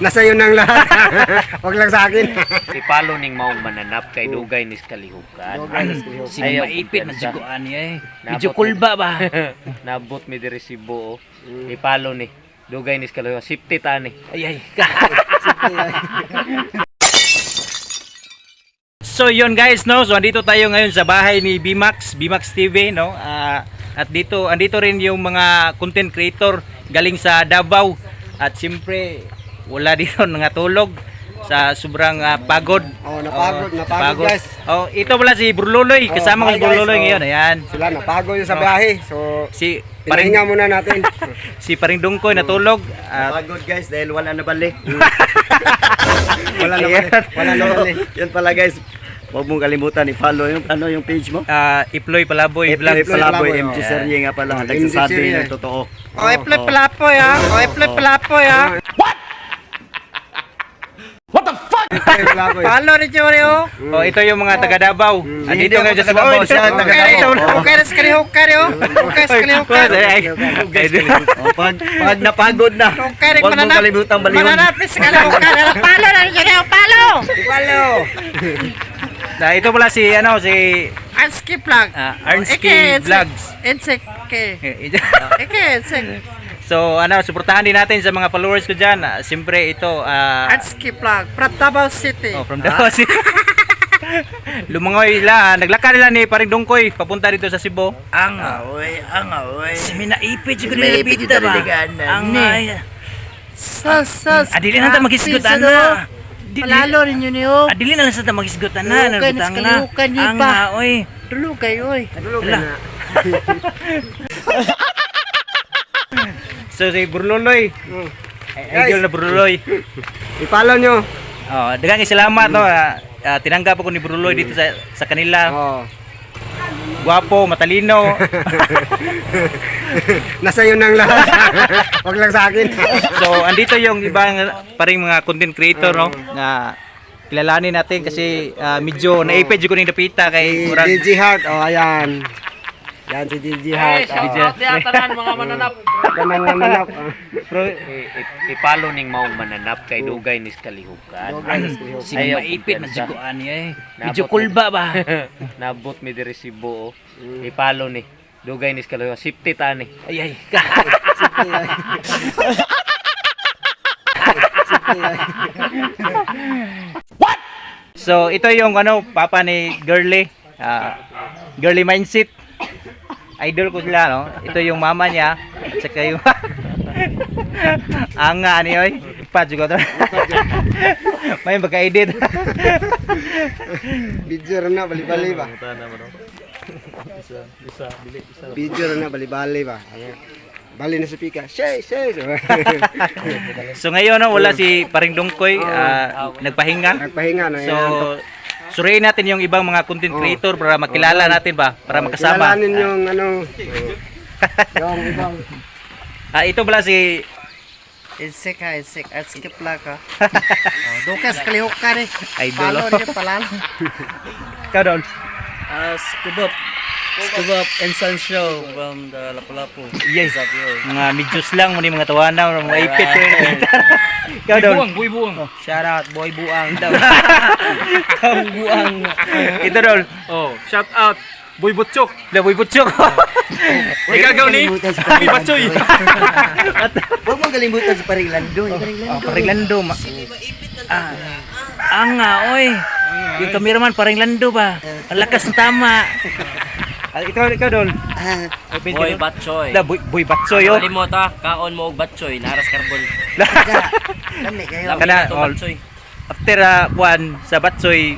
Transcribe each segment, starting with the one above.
Nasa iyo nang lahat. Wag lang sa akin. I-follow ning maong mananap kay dugay nis kalihukan. Si Ayaw maipit man kumpiyansa. jud ko ani eh. Nabot Medyo mi- kulba ba. Nabot mi diri Cebu oh. I-follow ni. Dugay nis kalihukan. Safety ta ni. Ay ay. So yun guys, no. So andito tayo ngayon sa bahay ni Bmax, Bmax TV, no. At dito andito rin yung mga content creator galing sa Davao. At siyempre wala dito nangatulog sa sobrang pagod. Oh, napagod, Oh, napagod, guys. Oh, ito pala si Burluloy, Oh, kasama ko hi, si Burluloy guys. Oh. ngayon. Ayan. Sila napagod yung sa biyahe. So, Si Paring pinahinga muna natin. si Paring Dungkoy natulog. At Pagod guys dahil wala na bali. Wala na Ayan. wala na bali. Yan pala guys. Huwag mong kalimutan i-follow yung ano yung page mo. Iploy Palaboy Iploy Vlogs. Palaboy, Palaboy, MG oh. Serye nga pala. Oh, MG Nagsasabi Serye. ng totoo. O, Iploy Palapoy ha. O, Iploy Palapoy ha. Palaboy. Follow ni Jory oh. Oh, ito yung mga taga Davao. Andito Hindi ako ngayon sa taga Davao, Cebu. siya ang taga Ay, Davao. ito. Okay na sa kalihukan oh. Okay sa kalihukan. Ay, ay, ay. Oh, pag napagod na, Okay rin huwag mong mananap. kalimutan balihon. Mananap sa kalihukan. Follow na ni Jory oh. Follow. Follow. Na, ito pala si ano si Arnsky Vlog. Arnsky Vlogs. Insek. Ike. Ike, insek. So ano, suportahan din natin sa mga followers ko diyan. Siyempre ito Arnsky Vlog. From Davao City. oh, from Davao City. Lumangoy sila, naglakad nila ni Paring Dungkoy papunta dito sa Cebu. Angaoy, angaoy. Si minaipit jud ko Minaipit nila jud ba. talaga, Ang ni. ay, Sas, sas. adili na ta magisgot ana. Palalo ninyo niyo. Adili na lang sa ta magisgot ana, Lukay na sa nabutang na. kalihukan ni Ang pa. oy. Tulog kayo oy. Tulog na. So si Burluloy, Guys. idol na Burluloy. I-follow nyo. Oh, daghang salamat no. Tinanggap ako ni Burluloy dito sa kanila. Oh. Gwapo, matalino. Nasa iyo nang lahat. Wag lang sa akin. So, andito yung ibang paring mga content creator no na kilalanin natin kasi medyo naipid jud ko ning dapita kay Si murag DJ Heart. Oh, ayan. Yan si DJ Heart. Shout Oh. out diha tanan mga mananap. Tanan na manap. Oh. I-follow ning maong mananap kay dugay nis kalihukan. Dugay nis kalihukan. Si Ayaw maipit man kumpiyansa. jud ko ani eh. Medyo Nabot mi- kulba ba. Nabot mi diri Cebu oh. I-follow ni. Dugay nis kalihukan. Safety ta ni. Ay ay. So, ito yung ano papa ni Girly, Girly Mindset. Idol ko sila no. Ito yung mama niya at saka yung anga ani oy. Pa jud ko to. May magka-edit. Video rin na, bali-bali ba? Video rin na, bali-bali ba? Ano? Bali na sa pika. Shay, shay. So ngayon no, wala si Paring Dungkoy, nagpahinga. Nagpahinga na. So, suriin natin yung ibang mga content creator para makilala natin ba, para makasama. Kilalanin yung ano. Yung ibang. Ito pala si Insek ha, insek. Arnsky Vlog ha. Oh, Dukas kalihukan eh. Idol. Follow niyo palalo. Ikaw, Dol. Scuba. Scuba and Sun Show from the Lapu-Lapu. Yes. Mga medyos lang, muna yung mga tawana, mga ipit. Ikaw, Dol. Boy buang. Shout out Boy Buang daw. Ang buang. Ito, Dol. Oh, shout out Boy Butchok. La, Boy Butchok. Uy, gagaw ni. Boy Batchoy. Huwag mong kalimutan si Paring Lando. Paring Oh, Paring Lando. Ang oy. Yung cameraman parang lando ba. Ang lakas ng tama. Ikaw, Dol. Boy Batchoy. La, Boy, Boy Batchoy, oh. Kalimot ah, kaon mo og batchoy, naras karbon. Lami kayo. Lami Kana, na to all. batchoy. After one, sa Batchoy,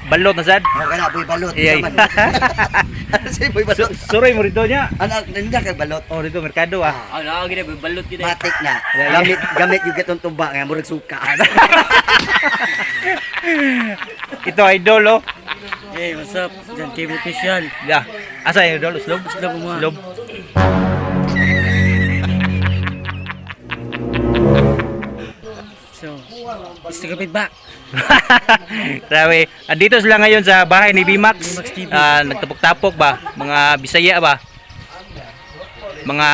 balot na sad. Oh, kana boy balot. Iyay. Si boy balot. Suroy mo rito niya. Anak nandiyan kag balot. Oh, rito, merkado ah. Ah, naa gid boy balot gid. Matik na. Gamit gamit yung gatong tumba nga murag suka. Ito, idol, oh. Hey, what's up? John Cable Official. Yeah. Asa yung idol? Uslob? Uslob mo. Uslob. So, gusto ka feedback? Grabe. Andito sila ngayon sa bahay ni Bmax. Bmax TV. Nagtapok-tapok ba? Mga Bisaya ba? Mga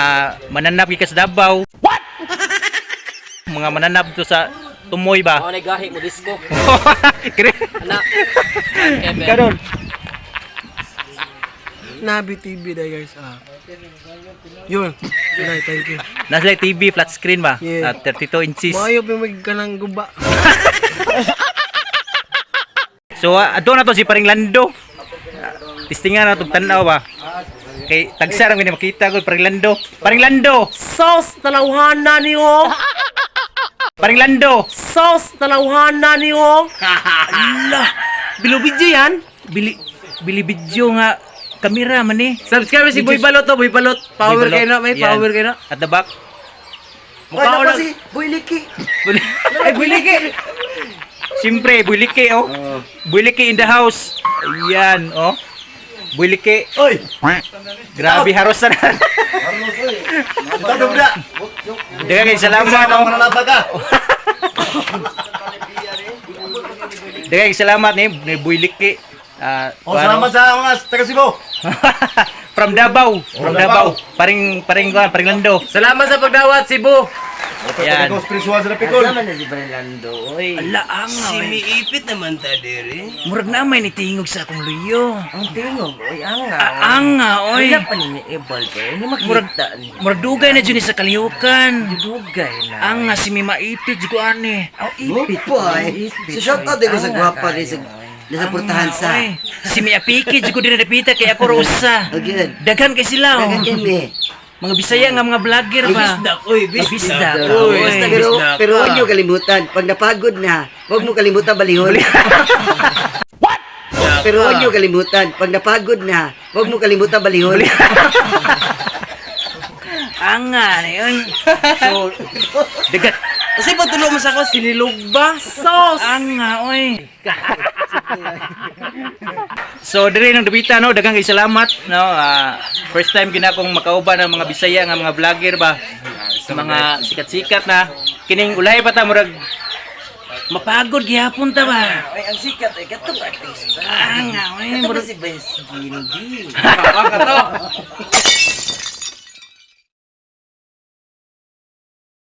mananap gikas Davao. What? Mga mananap to sa Tumoy ba? Mao na gahi mo disco. Kre- Anak. Kevin. Karon. Nabi TV day guys. Ah. Yun. Yun, thank you. Nasa TV flat screen ba? Yeah. Ah, 32 inches. Maayo pa mag kanang guba. So ato na to si Paring Lando. Testingan na itong tanaw ba? Kay tagsa ra man makita ko Paring Lando. Paring Lando. Sauce talawhana niyo. Paring Lando. Sauce talawhana niyo. Ala, Bilubidyo yan. bili bili video nga kamera man eh. Subscribe si Boy Balot to, Boy Balot. Power Boy Balot. kayo na, may Yan. power kayo na. At the back. Mukha ko lang. si Boy Liki. Ay, Boy Liki. Siyempre, Builike oh. Builike in the house. Ayan oh. Builike. Oy! Grabe haros na. Ito dubra. Daghang kay salamat oh. Manalaba ka. Daghang kay salamat ni Builike. Ah, Oh, salamat sa mga taga Cebu. From Davao, from Davao. Paring paring kuan, paring Lando. Salamat sa pagdawat Cebu. Yan. Ko spiritual sa Picol. Ala anga. Si miipit naman ta diri. Murag na may nitingog sa akong luyo. Ang tingog oy anga. Anga oy. Wala pa ni ibal ko. Ni makita ni. Murag dugay na jud ni sa kalihukan. Dugay na. Anga si mi maipit jud ko ani. Aw ipit. Boy. So shout out ko sa gwapa rin sa nasa portahan sa. Oy, si mi apiki jud ko dinhi dapita kay ako ra usa. Oh, good. Daghan kay sila oh. Dagan kami. Mga Bisaya nga mga vlogger ba. oy, Bisdak. Oy, Oy. basta pero huwag niyo kalimutan. Pag napagod na, huwag mo kalimutan balihon. What? Pero huwag niyo kalimutan. Pag napagod na, huwag mo kalimutan balihon. Anga ni oy. So dagat Kasi patulo mo sa ako, sinilog ba? Sauce! anga oy. So dire nang dapita no, daghang kay salamat no. First time gina akong makauban ng mga Bisaya nga mga vlogger ba. Mga sikat-sikat na kining ulay pa ta murag Mapagod gihapon ta ba. Ay, ang sikat ay katong artista. Anga oy. Kato Murag si Vice Gindi. Kato.